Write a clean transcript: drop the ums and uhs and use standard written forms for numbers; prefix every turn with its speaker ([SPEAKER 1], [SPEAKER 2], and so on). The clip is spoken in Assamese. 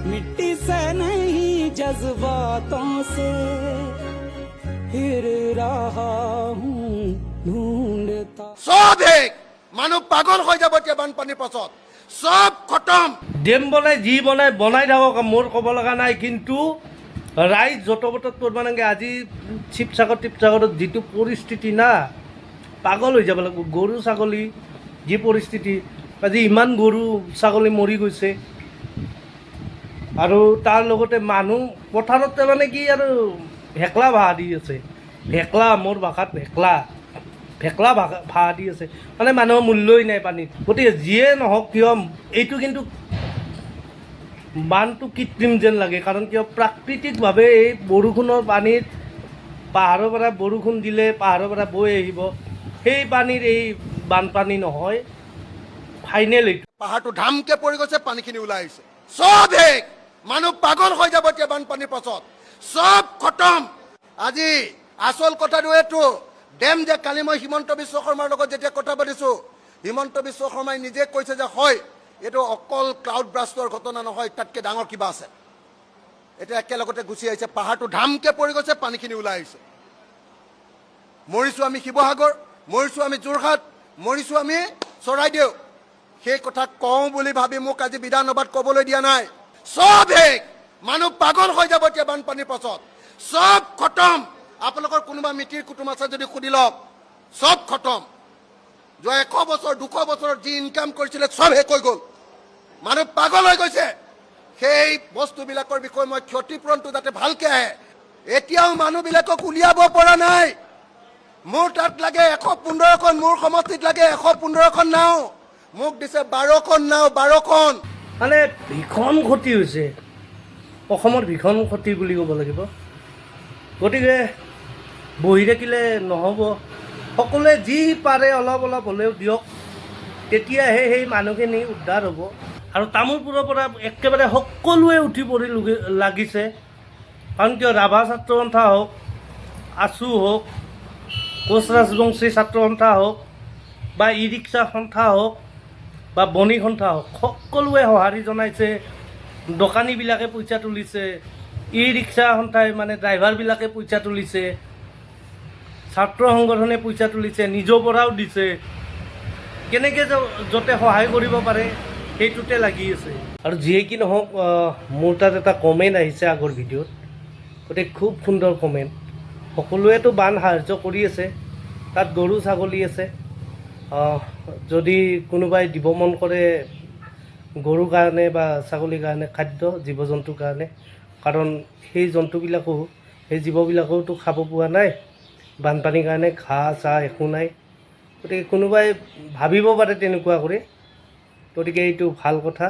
[SPEAKER 1] मिट्टी से नहीं, जज्बातों से फिर रहा हूँ ढूंढता।
[SPEAKER 2] চব শেষ। মানুহ পাগল হৈ যাব এতিয়া বানপানীৰ পাছত। চব খতম।
[SPEAKER 3] ডেম বনাই যি বনাই বনাই থাকক, মোৰ ক'ব লগা নাই। কিন্তু ৰাইজ য'ত ত'ত পৰিব নালাগে। আজি শিৱসাগৰ টিপসাগৰত যিটো পৰিস্থিতি না, পাগল হৈ যাব লাগিব। গৰু ছাগলী যি পৰিস্থিতি, আজি ইমান গৰু ছাগলী মৰি গৈছে। আৰু তাৰ লগতে মানুহ পথাৰত মানে কি আৰু ভেকলা ভাহা দি আছে। ভেকলা, মোৰ ভাষাত ভেকলা, ভেকলা ভাষা ভাহা দি আছে। মানে মানুহৰ মূল্যই নাই পানীত। গতিকে যিয়ে নহওক কিয়, এইটো কিন্তু বানটো কৃত্ৰিম যেন লাগে। কাৰণ কিয়, প্ৰাকৃতিকভাৱে এই বৰষুণৰ পানীত, পাহাৰৰ পৰা বৰষুণ দিলে পাহাৰৰ পৰা বৈ আহিব, সেই পানীৰ এই বানপানী নহয়। ফাইনেল এইটো।
[SPEAKER 2] পাহাৰটো ধামকে পৰি গৈছে, পানীখিনি ওলাই আহিছে। চব শেষ। মানুহ পাগল হৈ যাব এতিয়া বানপানীৰ পাছত। চব খতম। আজি আচল কথাটো এইটো, ডেম যে কালি মই হিমন্ত বিশ্ব শৰ্মাৰ লগত যেতিয়া কথা পাতিছো, হিমন্ত বিশ্ব শৰ্মাই নিজে কৈছে যে হয়, এইটো অকল ক্লাউড ব্ৰাষ্টৰ ঘটনা নহয়, তাতকৈ ডাঙৰ কিবা আছে। এতিয়া একেলগতে গুচি আহিছে, পাহাৰটো ধামকে পৰি গৈছে, পানীখিনি ওলাই আহিছে। মৰিছো আমি শিৱসাগৰ, মৰিছো আমি যোৰহাট, মৰিছো আমি চৰাইদেউ। সেই কথা কওঁ বুলি ভাবি মোক আজি বিধানসভাত ক'বলৈ দিয়া নাই। চব শেষ। মানুহ পাগল হৈ যাব এতিয়া বানপানীৰ পাছত। চব খতম। আপোনালোকৰ কোনোবা মিতিৰ কুটুম আছে যদি সুধি লওক। চব খতম। যোৱা 100 বছৰ, 200 বছৰত যি ইনকাম কৰিছিলে, চব শেষ হৈ গ'ল। মানুহ পাগল হৈ গৈছে। সেই বস্তুবিলাকৰ বিষয়ে মই ক্ষতিপূৰণটো যাতে ভালকে আহে। এতিয়াও মানুহবিলাকক উলিয়াব পৰা নাই। মোৰ তাত লাগে 115খন, মোৰ সমষ্টিত লাগে 115খন নাও। মোক দিছে 12খন নাও, 12খন।
[SPEAKER 3] মানে ভীষণ ক্ষতি হৈছে অসমত, ভীষণ ক্ষতি বুলি ক'ব লাগিব। গতিকে বহি থাকিলে নহ'ব। সকলোৱে যি পাৰে অলপ অলপ হ'লেও দিয়ক, তেতিয়াহে সেই মানুহখিনি উদ্ধাৰ হ'ব। আৰু তামোলপুৰৰ পৰা একেবাৰে সকলোৱে উঠি পৰি লাগিছে। কাৰণ কিয়, ৰাভা ছাত্ৰ সন্থা হওক, আছু হওক, কোচ ৰাজবংশী ছাত্ৰ সন্থা হওক বা ই ৰিক্সা সন্থা হওক বা বণিক সন্থা হওক, সকলোৱে সঁহাৰি জনাইছে। দোকানীবিলাকে পইচা তুলিছে, ই ৰিক্সা সন্থাই মানে ড্ৰাইভাৰবিলাকে পইচা তুলিছে, ছাত্ৰ সংগঠনে পইচা তুলিছে, নিজৰ পৰাও দিছে। কেনেকৈ য'তে সহায় কৰিব পাৰে, সেইটোতে লাগি আছে। আৰু যিয়ে কি নহওক, মোৰ তাত এটা কমেণ্ট আহিছে আগৰ ভিডিঅ'ত। গতিকে খুব সুন্দৰ কমেণ্ট। সকলোৱেতো বান সাহাৰ্য কৰি আছে, তাত গৰু ছাগলী আছে। যদি কোনোবাই দিব মন কৰে গৰুৰ কাৰণে বা ছাগলীৰ কাৰণে খাদ্য, জীৱ জন্তুৰ কাৰণে, কাৰণ সেই জন্তুবিলাকো, সেই জীৱবিলাকোতো খাব পোৱা নাই বানপানীৰ কাৰণে, ঘাঁহ চাহ একো নাই। গতিকে কোনোবাই ভাবিব পাৰে তেনেকুৱা কৰি। গতিকে এইটো ভাল কথা।